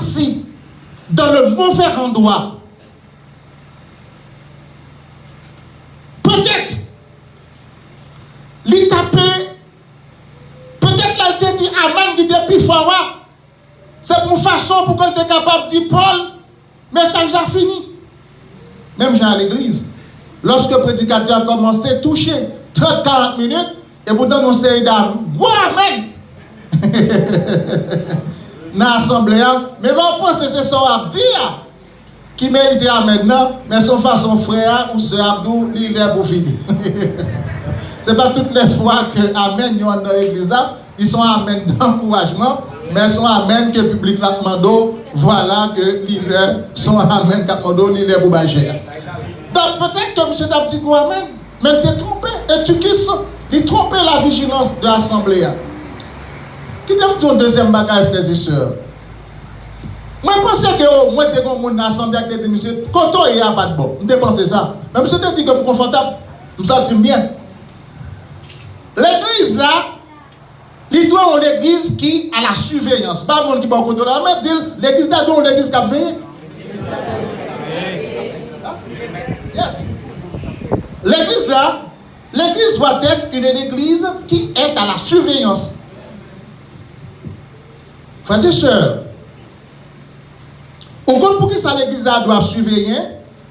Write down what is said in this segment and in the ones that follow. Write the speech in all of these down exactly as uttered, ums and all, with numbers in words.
assis dans le mauvais endroit. Petèt, li ta pe, petèt lè l te di amèn ki te pi fò a, se yon fason pou ke l te kapab di Pòl, mesaj la fini. Menm jan a legliz, lòske predikatè a kòmanse touche trant, karant minit, e pou tann yon seri de gwo amèn nan asanble a, men lè w panse se sa w ap di a ki merite amèn nan, men se yon fason frè a ou sè a ap di w li lè pou fini. Se pa tout lè fwa ke amèn yo anndan legliz la, li se yon amèn dankourajman, men se yon amèn ke piblik la ap mande w, vwala ke li lè, se yon amèn k ap mande w li lè pou bay jè a. Donk, petèt ke misye t ap di gwo amèn, men l te twonpe. Etikis, li twonpe la vijilans de asanble a. Kite m di yon dezyèm bagay, frè e sè. Mwen panse ke omwen te gen yon moun nan asanble a ki te di misye, kote w ye a pa t bon. M te panse sa. Men misye te di ke m konfòtab, m santi m byen. Legliz la, li dwe yon legliz ki a la siveyans. Pa moun ki ba w kontwòl la, men di l, legliz la dwe yon legliz k ap veye. Yes. Legliz la, l'église doit être une église qui est à la surveillance. Frè e sè, ou konn poukisa legliz la dwe ap siveye?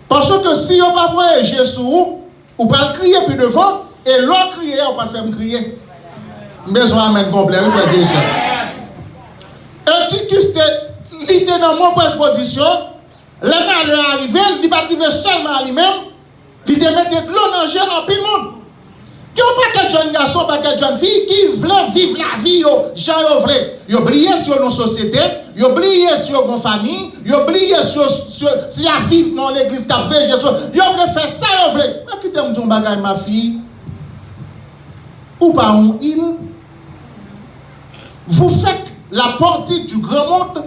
Paske si yo pa voye je sou ou, ou pral kriye pi devan, e lè w kriye a, ou pral fè m kriye. M bezwen amèn konplè, wi, frè e sè. Etikis te, li te nan movrèz pozisyon, lè malè a rive l, li pa t rive sèlman a li menm, li te mete dlo nan je anpil moun. Gen yon pakèt jèn gason, yon pakèt jèn fi ki vle viv lavi yo jan yo vle. Yo bliye si yo nan sosyete, yo bliye si yo gon fanmi, yo bliye si yo, si yo, si y ap viv nan yon legliz k ap veye je sou yo. Yo vle fè sa yo vle. Men kite m di w yon bagay, ma fille. Ou pa yon il. Vous faites la partie du grand monde.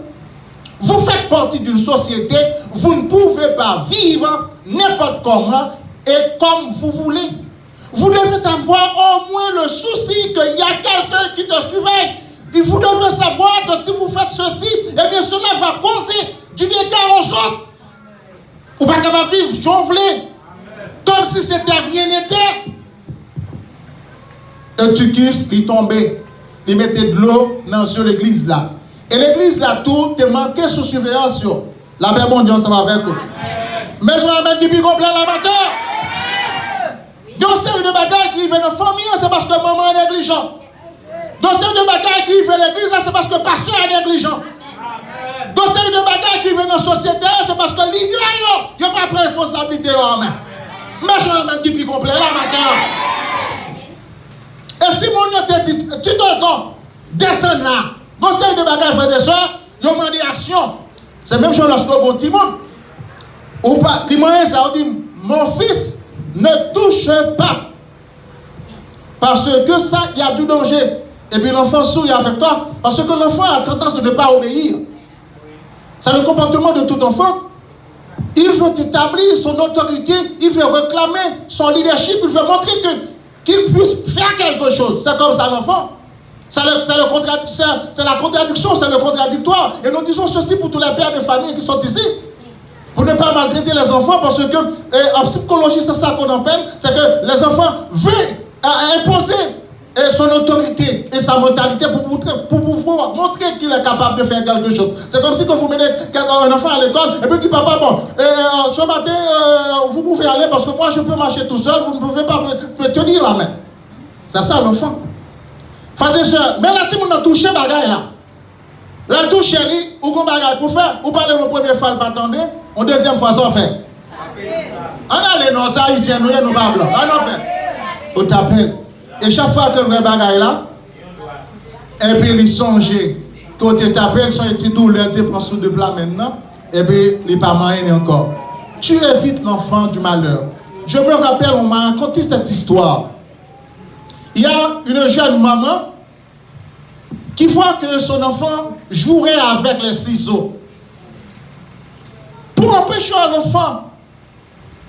Vous faites partie d'une société. Vous ne pouvez pas vivre n'importe comment et comme vous voulez. Vous devez avoir au moins le souci qu'il y a quelqu'un qui te surveille. Et vous devez savoir que si vous faites ceci, eh bien, cela va causer du dégât aux autres. Ou pa kapab viv jan w vle, comme si c'était rien n'était. Etikis, li tonbe, li mete dlo nan zye legliz la. E legliz la tou te manke sou siveyans yo. Lapè Bondye ansanm avèk ou. M bezwen amèn ki pi konplè la maten. Gen yon seri de bagay ki rive nan fanmi an, se paske manman an neglijan. Gen yon seri de bagay ki rive legliz la, se paske pastè a neglijan. Gen yon seri de bagay ki rive nan sosyete a, se paske lidè yo, yo pa pran responsablite yo an men. M bezwen amèn ki pi konplè la maten an. E si moun yo te di, Ti Tonton, desann la. Gen yon seri de bagay, frè e sè, yo mande aksyon. Se menm jan lòske w gen yon timoun, ou pa, li manyen sa, ou di, mon fils, ne touche pas. Parce que ça, il y a du danger. Et puis l'enfant sourit avec toi. Parce que l'enfant a tendance de ne pas obéir. C'est le comportement de tout enfant. Il veut établir son autorité, il veut réclamer son leadership, il veut montrer que, qu'il puisse faire quelque chose. C'est comme ça l'enfant. C'est le, c'est le contradic-, c'est, c'est la contradiction, c'est le contradictoire. Et nous disons ceci pour tous les pères de famille qui sont ici. Pour ne pas maltraiter les enfants, parce que, euh, en psychologie, c'est ça qu'on appelle, c'est que les enfants veulent, euh, imposer, euh, son autorité et sa mentalité pour montrer, pour pouvoir montrer qu'il est capable de faire quelque chose. C'est comme si que vous menez quel-, un enfant à l'école et puis dit, papa, bon, euh, euh, ce matin, euh, vous pouvez aller parce que moi, je peux marcher tout seul, vous ne pouvez pas me, me tenir la main. C'est ça l'enfant. Frè e sè, men lè timoun nan touche bagay la. Lè l touche li, ou gon bagay pou fè, ou pale yon premye fwa, l pa tande, yon dezyèm fwa, sa w fè? Ann ale non, se Ayisyen nou ye, nou pa blan. Ann nou fè. Ou tape l. E chak fwa ke l wè bagay la, epi li sonje ke w te tape l, se yon ti doulè l te pran sou de pla men l nan, epi li pa manyen li ankò. Tu évites l'enfant du malheur. Je me rappelle, on m'a raconté cette histoire. Il y a une jeune maman qui voit que son enfant jouerait avec les ciseaux. Pour empêcher à l'enfant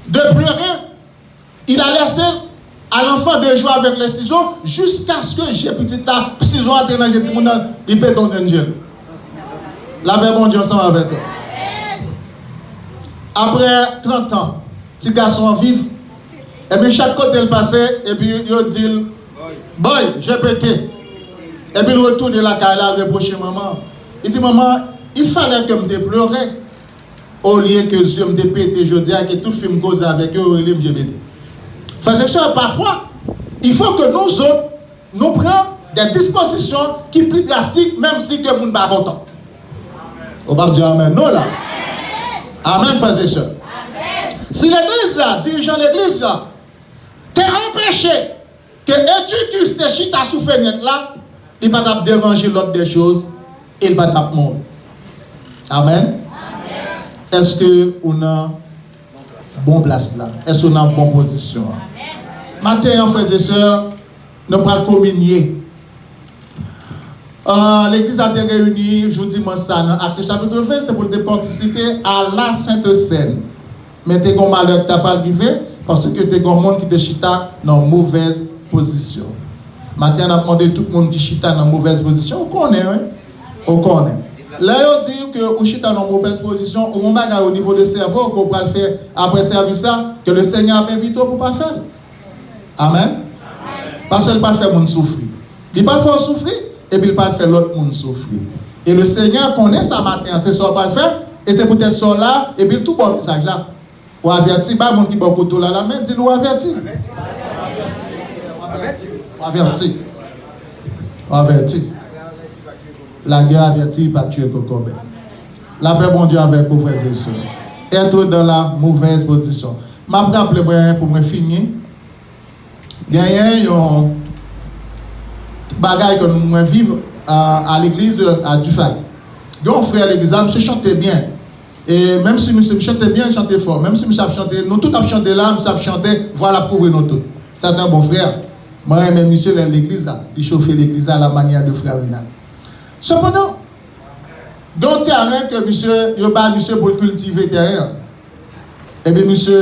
de pleurer, il a laissé à l'enfant de jouer avec les ciseaux jusqu'à ce que je pitit la, sizo a te nan je timoun nan, li pete yon grenn je l. Lapè Bondye ansanm avèk ou. Apre trant an, ti gason an viv. Epi chak kote l pase, epi yo di l, "Boy, je pete." Epi l retounen lakay la, l repwoche manman an. Li di, "Manman, il fallait que m te plere, olye ke zye m te pete jodi a, ke tout fi m koze avèk yo, yo rele m je pete." Frères et sœurs, parfois, il faut que nous autres, nou pran de dispozisyon ki pli drastik, menm si ke moun pa kontan. Ou p ap di amèn non la. Amèn, frères et sœurs. Si legliz la, dirijan legliz la, te anpeche ke Eutychus te chita sou fenèt la, li pa t ap deranje l'ordre des choses, e li pa t ap mouri. Amèn. Èske ou nan bon plas la? Èske ou nan bon pozisyon an? Maten an, frères et sœurs, nou pral kominye. Ah, legliz la te reyini jou dimanch sa nan Actes chapitre vingt, se pou l te patisipe a la Sente Sèn. Men te gen yon malè ki ta pral rive, paske te gen yon moun ki te chita nan yon movèz pozisyon. Maten an, n ap mande tout moun ki chita nan movèz pozisyon, ou konnen, wi. Ou konnen. Lè yo di ke ou chita nan movèz pozisyon, ou gon bagay o nivo de sèvo ke w pral fè apre sèvis la, ke le Senyè ap envite w pou w pa fè l. Amèn. Paske li pral fè moun soufri. Li pral fè w soufri, epi li pral fè lòt moun soufri. E le Senyè konnen sa maten an, se sa w pral fè, e se poutèt sa w la, epi l tou ba w mesaj la. Ou avèti, bay moun ki bò kote w la lamen, di l ou avèti. Ou avèti. Ou avèti. La guerre avertie, pas tuer kokobè. Lapè Bondye avèk ou, frères et sœurs. Être dans la mauvaise position. M ap raple mwen, pou mwen fini, genyen yon bagay ke mwen viv a, a legliz a Dufay. Gen yon frè legliz la, misye chante byen. E menm si misye chante byen, chante fò, menm si misye ap chante, nou tout ap chante la, misye ap chante, vwa l ap kouvri nou tout. Sa te yon bon frè. Mwen renmen misye lè l legliz la. Li chofe legliz la, la manière de frè Renal. Sepandan, gen yon tèren ke misye, yo bay misye pou l kiltive tèren an. Epi misye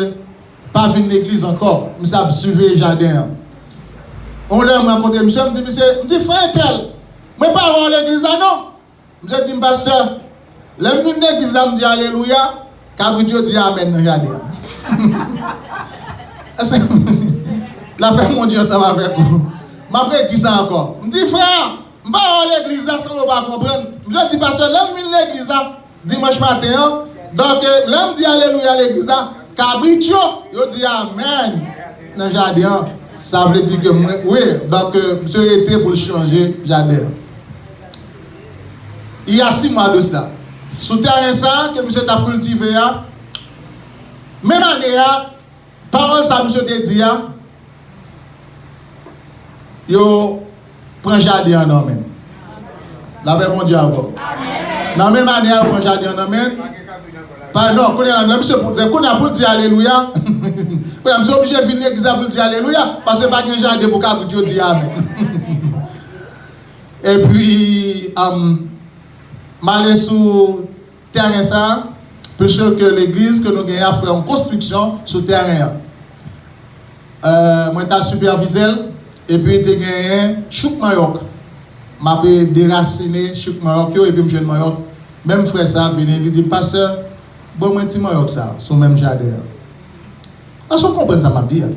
pa vin legliz ankò. Misye ap siveye jaden an. Yon lè m rankontre misye, m di misye, m di, "Frè entèl, mwen pa wè w legliz la non." Misye di m, "Pastè, lè m vin legliz la, m di alelouya, kabrit yo di amèn nan jaden an." Èske lapè Bondye ansanm avèk ou? M ap redi sa ankò. M di, "Frè, m pa wè w legliz la, sanble w pa konprann." Misye di, "Pastè, lè m vin legliz la dimanch maten an, donk, lè m di alelouya legliz la, kabrit yo, yo di amèn nan jaden an." Sa vle di ke mwen, wi, donk, misye rete pou l chanje jaden an. Il y a six mois de cela. Sou tèren sa a ke misye t ap kiltive a, menm ane a, pawòl sa misye te di a, yo pran jaden an nan men l. Lapè Bondye avè w. Nan menm ane a, yo pran jaden an nan men l. Pa, non, kounye a, lè misye, lè kounye a pou l di alelouya, kounye a, misye oblije vin legliz la pou l di alelouya, paske pa gen jaden pou kabrit yo di amèn. Epi, um, m ale sou tèren sa a, piske legliz ke nou genyen ap fè yon konstriksyon sou tèren an. Euh, mwen t al sipèvize l, epi te genyen chouk manyòk. M ape derasine chouk manyòk yo, epi m jwenn manyòk. Menm frè sa a vini, li di m, "Pastè, ban mwen ti manyòk sa a, sou menm jaden an." Èske w konprann sa m ap di a?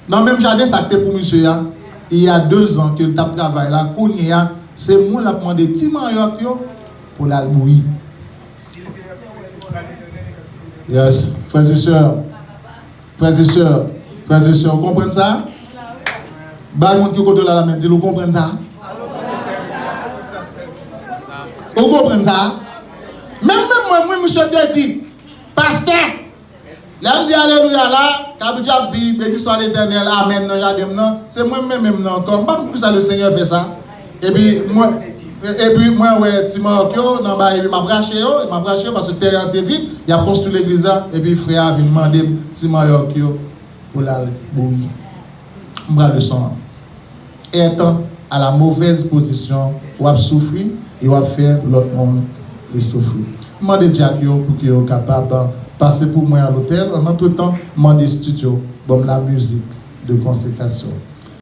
Nan menm jaden sa k te pou misye a, il y a deux ans ke l t ap travay la, kounye a, se moun l ap mande ti manyòk yo pou l al bouyi. Yes, frères et sœurs, frères et sœurs, frères et sœurs, ou konprann sa? Bay moun ki kote w la lamen, di l ou konprann sa? Ou konprann sa? Menm, menm mwen, mwen, misye te di, "Pastè, lè m di alelouya la, kabrit yo ap di, 'Béni soit l'Éternel, amèn' nan jaden m nan, se mwen menm menm nan ankò." M pa konn poukisa le Senyè fè sa. Epi mwen, epi mwen wè ti manyòk yo nan bay, epi m ap rache yo, m ap rache yo, paske tèren an te vid, y ap konstwi legliz la, epi frè a vin mande m ti manyòk yo pou l al bouyi. M pran leson an. Être à la mauvaise position, w ap soufri e w ap fè lòt moun li soufri. M mande dyak yo pou ke yo kapab pase pou mwen a lotèl. An antretan, m mande estidyo ban m la mizik de konsekrasyon.